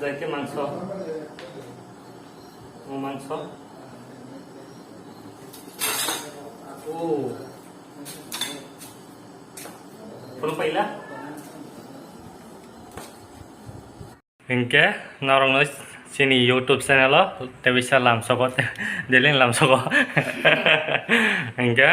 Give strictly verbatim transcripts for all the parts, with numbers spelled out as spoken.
Thank you, mangso. Oh, mangso. Oh. Polo paila? Hinkhe norokno chini YouTube channel o tebisa lamsogo, daily lamsogo. Hinkhe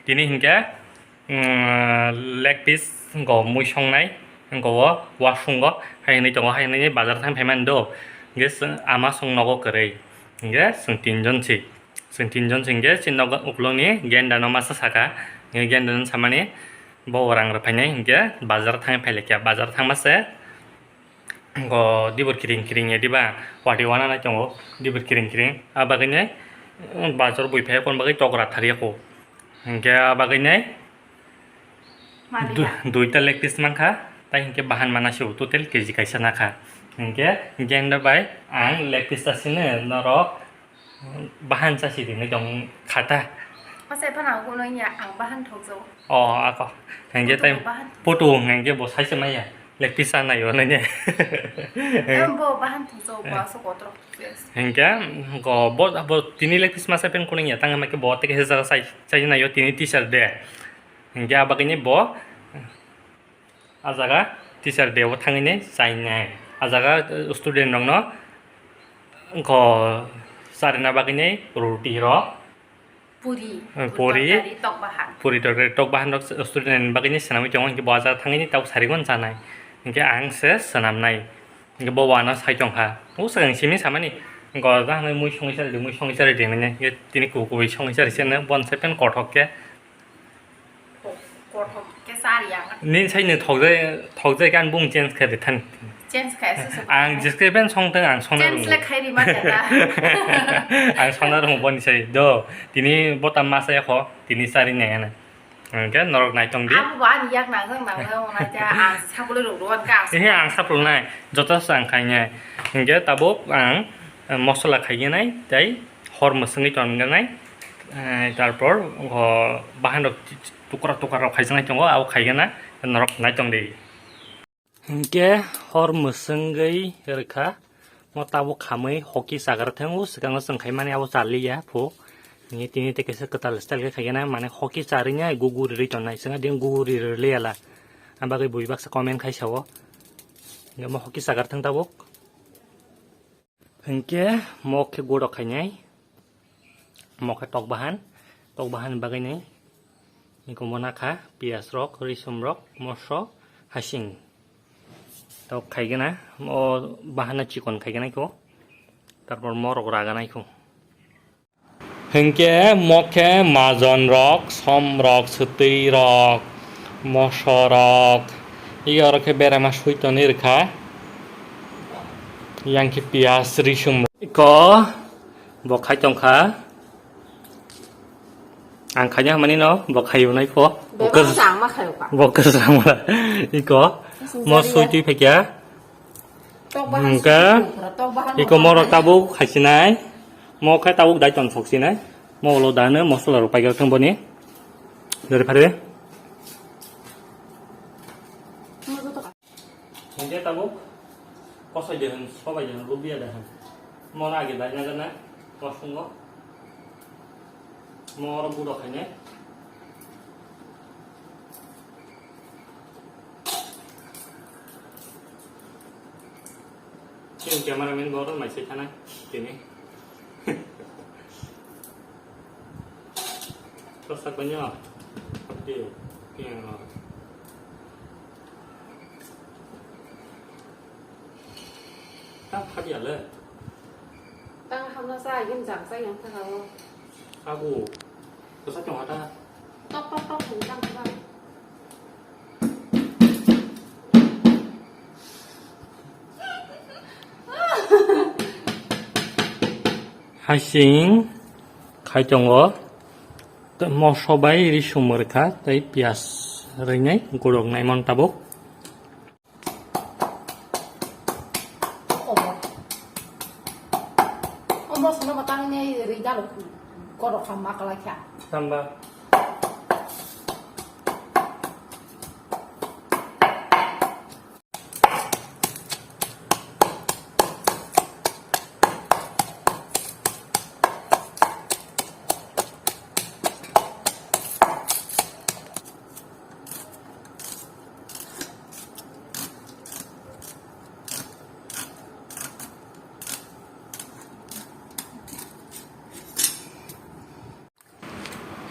tini hinkhe, mm, leg piece go mui songnai, go o wasungo hai hinwi tongo, hai hinwi bazar thang phaimani do. Hinkhe chwng ama chwng nogo kwrwi, hinkhe chwng tinjon si, chwng tinjon si hinkhe chini nogo ukulukni gendano masa saka, hinkhe gendano samani bo rang rwphainai hinkhe bazar thang phailaikha, bazar thangma se. Go dibor kiring kiring ya diba, wati wana nai tongo dibor kiring kiring. A bagwi nai, mm, bazar bui phai kon bagwi tokra thariya ko. Hinkhe a bagwi nai Maliya. Du-, duita leg piece mankha, tai hinkhe bahan mana se total K G kaisa nakha. Hinkhe genda bai ang leg piece ta sini norok Bahan chasi ringwi tong kha ta. Masa ephano ang kuno ya, ang bahan thokjao. O, ako. Hingke Putu tai bahan. Putu hingke bo saise maya. Leg piece nayo nanya. Em bo bahan thokjao, bo asok kotor. Hingke go bo, bo tini leg piece masa pen kuning ya. Tang ma ke bo te ke sa sai, sai nayo tini teacher de. Hingke abagini bo. A jaga teacher day o thangwi nai chainai. A jaga, uh, student rokno wngkho charina bagwi nai roti rok. Puri, Eh, puri. Puri, torkari, tok bahan. Puri torkari, tok bahan rok student bagwi nai swnamwi tongo, hinkhe bo a jaga thangwi nai tabuk sarigon chanai. Hinkhe ang se swnamnai. Hinkhe bo uanw sai tongkha. O swkang simi samani. Gorda hwnwi mui songwi charidi, mui songwi charidi hinwi. Hinkhe tini kubui kubui songwi chari se, bon se pen kothok khe. Kothok khe sari ang. Nin sai no thokjai, thokjai kan bung change khe de than. Change khe se se. Ang jiske ben song teng ang sona Change rung. Le khai ri ma khe ta. Ang sona rung boni sai do. Tini bota masa ya kho, tini sari ne ana. Ang ke norok nai tong di. Abo ba ani yak nang jang nang jang na ja ang sapuloi rok ro ka. Ehe ang sapul nai. Joto sa ang khai nai. Hingke tabuk ang, eh, mosola khai nai tai hor mwswngwi ton nai. Eh, tarpor, o, bahan rok tukra tukra rok khaijaknai tongo, abo khaigena norok naitong di. Hinkhe hor mwswngwi rwkha, mo tabuk khamwi hoki chagra thango, swkango chwng khaimani abo chaliya phu. Ni tini tei kaisa kwtal style khe khaigena, mane hoki charwini ai gugu rirwi tonnai, chwng ading gugu rirwi liyala. Abagwi bui baksa comment khai sao. Mo hoki chagra thang tabuk. Hinkhe mok khe guro khainai, mok khe tok bahan, tok bahan bagwi nai. Iko mo nakha piyaj rok, risum rok, moso, hasing. Tok khaigena, o bahana chikon khaigena iko. Tarpor morok ragana iko. Hinkhe mokhe majon rok, som rok, swtwi rok, moso rok, iyoro khe berama sui tonwi rwkha. Yang khe piyaj, risum. Iko bo khai tongkha. Ang khaina hamani no bo khayo nai pho. Bebak sa ang ma khayo ka. Bo kwsang ma. Iko mo sui twi phaikya. Tok bahan Hingke, sukha, tok bahan iko mokha morok nai. Tabuk khaisinai, mo khe tabuk dai tong soksinai, mo ulo dano mosola rok paijak thang boni. Dari phari. Hingke tabuk kosoi de hwn, sobai de hwn, rubia de hwn. Mo na age dai na gana, kosungo. Mo oro gudo khainai. Chini cameraman bo oro mai se thana tini. Kosa konyo. Di, piang oro. Ta phadia le. Tang hamna sa, yum jang sa, yang thang abo. Abo, kosa tong hata. Tok, tok, tok, hum jang sa. Hasing khai tongo. Moso bai risum rwkha, tei piyaj rwinai, gurok naimon tabuk. Omo. Omo sono batang ni ri dalo koro khamma kala kya. Tamba.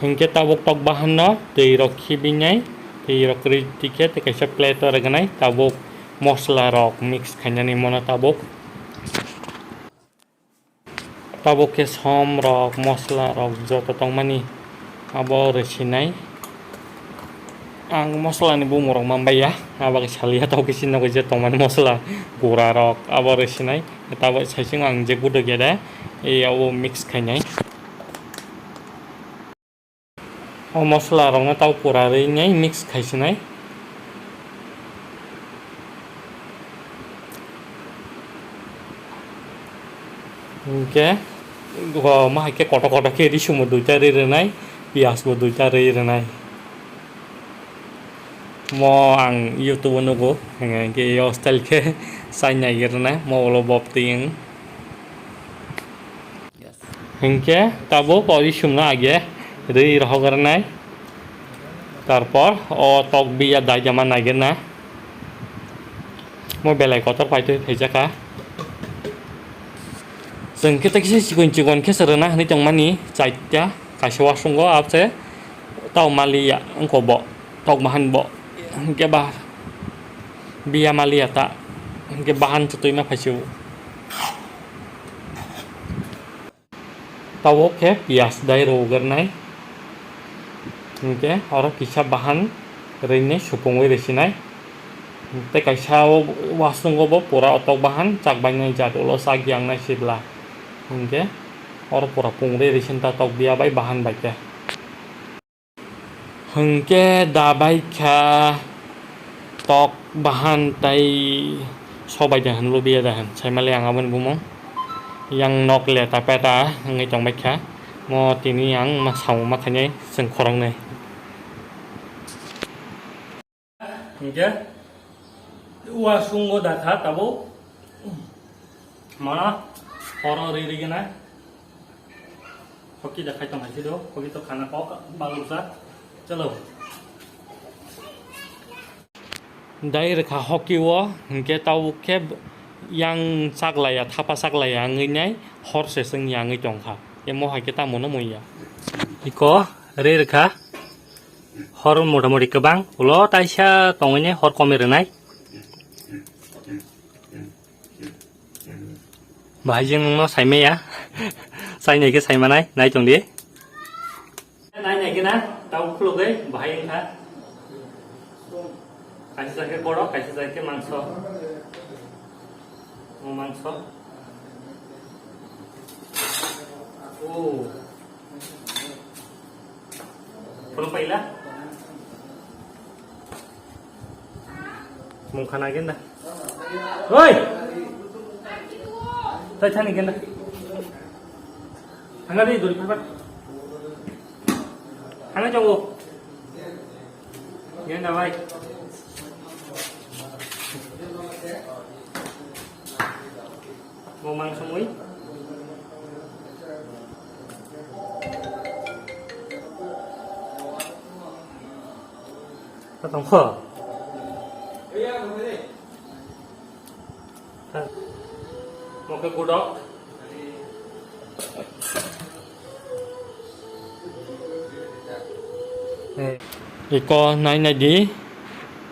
Hinkhe tabuk tok bahanno twi rok khibinai, twi rok kwrwi tikhe tei kaisa plate o rwgwnai, tabuk mosola rok mix khainani mono tabuk. Tabuk khe som rok, mosola rok joto tongmani abo rwsinai. Ang mosola ni bumung rok manbaiya, abo khe salia tabuk khe sinno khe je tongmani mosola gura rok abo rwsinai. Tabuk saising ang je guduk ya da, abo mix khainai. O mosola rokno tau pura rwi nai mix khai sinai. Hinkhe o ma hai khe kotor kotor khe risumo duita rwi rwnai, piyaj bo duita rwi rwnai. Mo ang YouTube o nugo, hinkhe yo style khe chai nai rwnai, mo ulo bob twi wng. Hinkhe tabuk o risumno age rwi rohok rwnai. Tarpor o tok biya daijama naigena. Mo belai kotor paitwi phaijakha. Chwng khe tekhe chikon chikon khe se rwna hinwi tongmani chaita kaisa wasungo abse tau maliya wngkha bo tok bahan bo hinkhe ba biya maliya ta hinkhe bahan se twima phaisio. Tabuk khe piyaj dai rwgwrnai. Hinkhe oro kisa bahan rwinai supungwi rwsinai. Tei kaisa o wasungo bo pura o tok bahan chak bainai jat ulo chak yangnai sibla. Hinkhe oro pura pungwi rwsin ta tok biya bai bahan bai khe. Hinkhe da bai kha tok bahan tai sobai da hwn lubiya da hwn saimale ang aboni bumung yang nok leta peta wngwi tongbai kha. Mo tini ang ma samung ma khainai chwng khoroknwi. Hinkhe wasungo da kha tabuk mana horo ri ri gana. Hoki da khai tong hai do, hoki to khana kok balukjak. Chalo. Dai rwkha hoki o, hinkhe tabuk khe yang chaklaiya, thapa chaklaiya wngwi nai hor se chwng yangwi tongkha. Emo hai khe tamo no muiya. Iko ri rwkha hor motamoti kwbang, ulo taisa tongwi nai hor komwi rwnai. Bahai jeng nungno saimaya. Sainai khe saimanai, nai tong di. Nai nai khe na, tau khulugwi bahai wngkha. Kaisa jai khe borok, kaisa jai khe mangso. O mangso. O. Phone paila? Mungkha nagenda. Oi! Tai thani genda. Thangna di dori phapat. Thangna chongo. Genda bai. Bo mangso mui. Tongkho. Mo khe gudok. Iko nai nai di,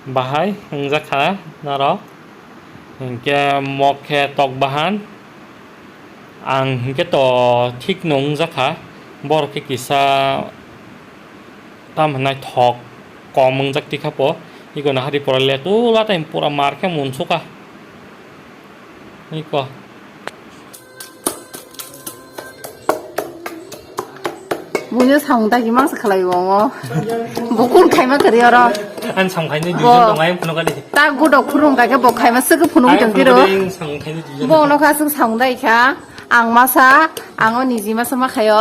bahai wngjakha norok. Hinkhe mo khe tok bahan. Ang hinkhe to thik no wngjakha. Borok khe kisa tam hwnai thok kom wngjak tikha po. Iko nahari pora le tula time pura mar khe munsukha. Iko. Buino samung dagi mangsa khlai bo omo. Bo kun khaima kwrwi oro. Ang samung khaini Bo. Duijon tongo, ayang phunuk ani. Ta gudok phurung kha khe bo khaima swk phunuk Ayang tong phunuk tiro. Ani, ang samung khaini duijon Bo tongo. Ono kha swk samung dai kha. Ang masa, ang o niji masa ma khaio.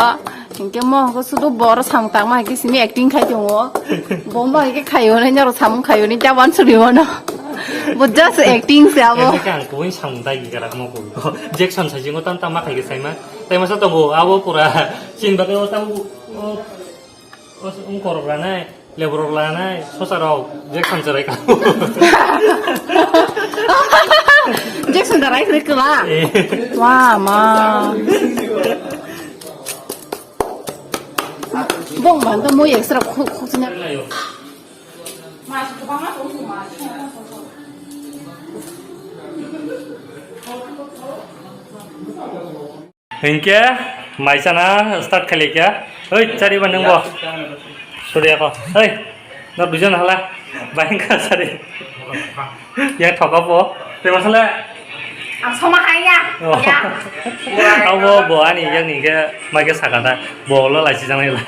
Hinkhe mo hwnkhe sudu bo oro samung tangma hai khe simi acting khai tongo. Bo ma hai khe khaio, nai norok samung khaio, ni ta wansuri mano. Bo just acting se abo. Ene khe ang kubui samung dagi kha mo kubui. Jackson sajingo tam tam ma khai khe saima. Tai masa tongo, abo pura chin bagwi o tam o, o, o, wngkorok ranai, leborok lanai, sosa rok, Jackson cherai ka. Jackson da rai kwrwi kwla. Eh. Wa ma. Bong ban to moi extra khuk khuk sina. Hinkhe maisana start khalikya. Oi, chari ba nungbo. Surya ko. Oi, no duijon hala. Baingka sari. Ya thoka po. Te masala. Ang soma haya. Oh. Ya. Abo bo ani yang ni ke mai ke sakata. Bo lo lai si jang la.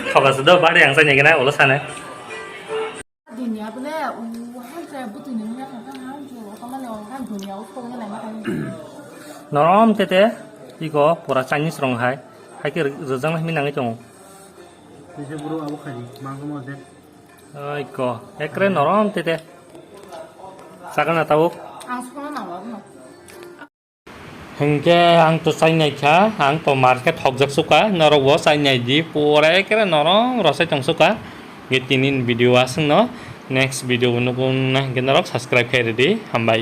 Thoka se do bari ang sa ni ke na ulo sane. Dunia bole u han se butu ni ya kan han jo kamane o han dunia o ko na ma kan. Norom tete iko pura Chinese rong hai. Hai ke rejang himi nangi tongo. Nise bro abo khai mangko mo de. Oi ko, ekre norom tete. Sakana tau. Ang sukuna nang wagno. Hinkhe ang to chai nai kha, ang to market hokjak suka, norok bo chai nai di, pura ekre norom rosai tong suka. Nge tinin video aswng no, next video bo nukung na hinkhe norok subscribe khai rwdi, hambai.